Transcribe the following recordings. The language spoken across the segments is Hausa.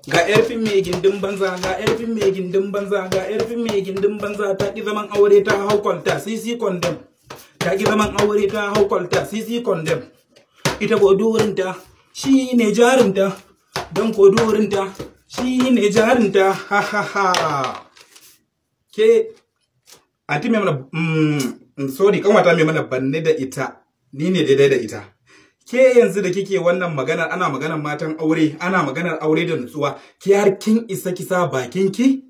Ga yarfin mai gindin banza, ga yarfin mai gindin banza, ga yarfin mai gindin banza, ta ki zaman aure ta hau kwalta, sisi condemn. Ta ki zaman aure ta hau kwalta, sisi condemn. Ita ko durinta shine jarinta, don ko durinta shine jarinta, ha ha ha. Ke anti mai mana, sorry, kanwata mai mana banne da ita, ni ne daidai da ita. Ke yanzu da kike wannan maganar, ana maganar matan aure, ana maganar aure da nutsuwa, ke har kin isa ki sa bakin ki?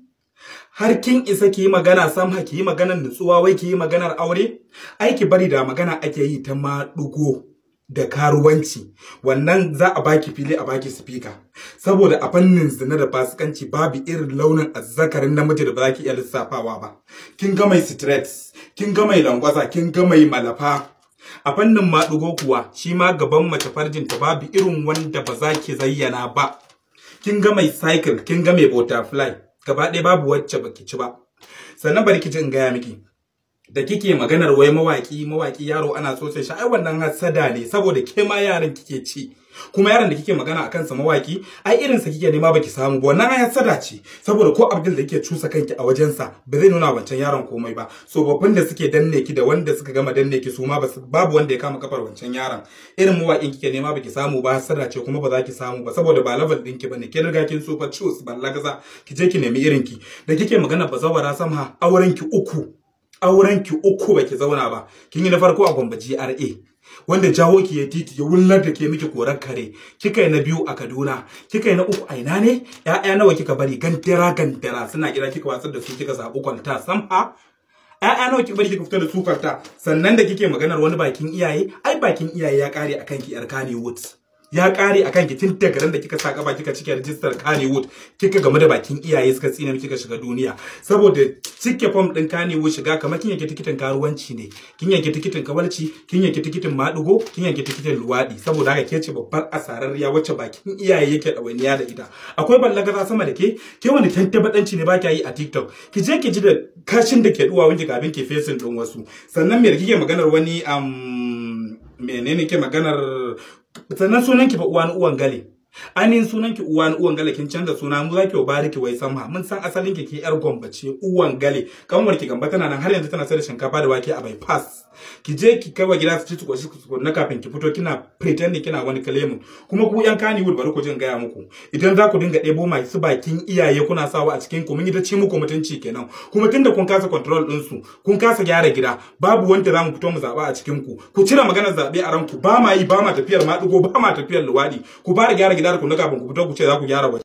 Har kin isa ki yi magana samha, ki yi maganar nutsuwa, wai ki yi maganar aure? Ai ki bari, da magana ake yi ta maɗugo da karuwanci, wannan za a baki fili, a baki speaker, saboda a fannin zina da fasikanci babu irin launin azzakarin namiji da ba za ki iya lissafawa ba. Kin ga mai stress, kin ga mai langwaza, kin ga mai malafa. A fannin maɗugo kuwa, shi ma gaban mace, farjinta, babu irin wanda ba za ki zayyana ba. Kin ga mai cycle, kin ga mai butterfly, gaba ɗaya babu wacce baki ci ba. Sannan bari ki ji in gaya miki, da kike maganar wai mawaki yaro ana tsotse shi, ai wannan hasada ne, saboda ke ma yaran kike ci. Kuma yaron da kike magana akan sa mawaki, ai irin sa kike nema baki samu ba. Wannan ai hasada ce, saboda ko Abdul da yake cusa kanki a wajen sa ba zai nuna wancan yaron komai ba. So babban da suke danne ki da wanda suka gama danne ki, su ma babu wanda ya kama kafar wancan yaron. Irin mawakin kike nema baki samu ba, hasada ce, kuma ba za ki samu ba, saboda ba level ɗinki bane. Kin riga kin tsufa cus ballagaza, ki je ki nemi irin ki. Da kike magana bazawara samha, auren ki uku, auren ki uku baki zauna ba. Kin yi na farko a Gombe GRA, wanda jawo ki ya titi ya wullar da ke miki koran kare. Kika yi na biyu a Kaduna, kika yi na uku a ina ne? Ƴaƴa nawa kika bari gantara gantara suna gida kika watsar da su kika zaɓi kwalta samha? Ƴaƴa nawa kika bari kika fito da su kwalta? Sannan da kike maganar wani bakin iyaye, ai bakin iyaye ya kare akan ki, yar Kannywood. Ya kare akan ki tun daga ran da kika sa kafa kika cike rijistar Kannywood, kika game da bakin iyaye suka tsine miki kika shiga duniya. Saboda cike form din Kannywood shiga kamar kin yanke tikitin karuwanci ne, kin yanke tikitin kawalci, kin yanke tikitin madugo, kin yanke tikitin luwadi. Saboda haka ke ce babbar asararriya wacce bakin iyaye yake ɗawainiya da ita. Akwai ballagaza sama da ke? Ke wani tantabadanci ne ba yi a TikTok? Ki je ki ji da kashin da ke duwawun ki kafin ki fesin din wasu. Sannan me da kike maganar wani menene ke maganar? Sannan sunan ki fa uwa uwan gale, ainihin sunan ki uwa uwan gale, kin canza suna. Mu zaki bariki wai samha, mun san asalin ki, ke yar Gombe ce, uwan gale. Kanwar ki Gamba tana nan har yanzu tana sayar da shinkafa da wake a bypass. Ki je ki kai wa gida su ci su koshi su na kafin ki fito kina pretend kina wani claim. Kuma ku yan Kannywood, bari ku jin gaya muku, idan za ku dinga ɗebo masu bakin iyaye kuna sawa a cikin ku, mun yi ta ci muku mutunci kenan. Kuma tunda kun kasa control din su, kun kasa gyara gida, babu wanda za mu fito mu zaba a cikin ku. Ku cire maganar zabe a ranku, ba ma yi, ba ma tafiyar maɗigo, ba ma tafiyar luwaɗi. Ku fara gyara gida ku na kafin ku fito ku ce za ku gyara waje.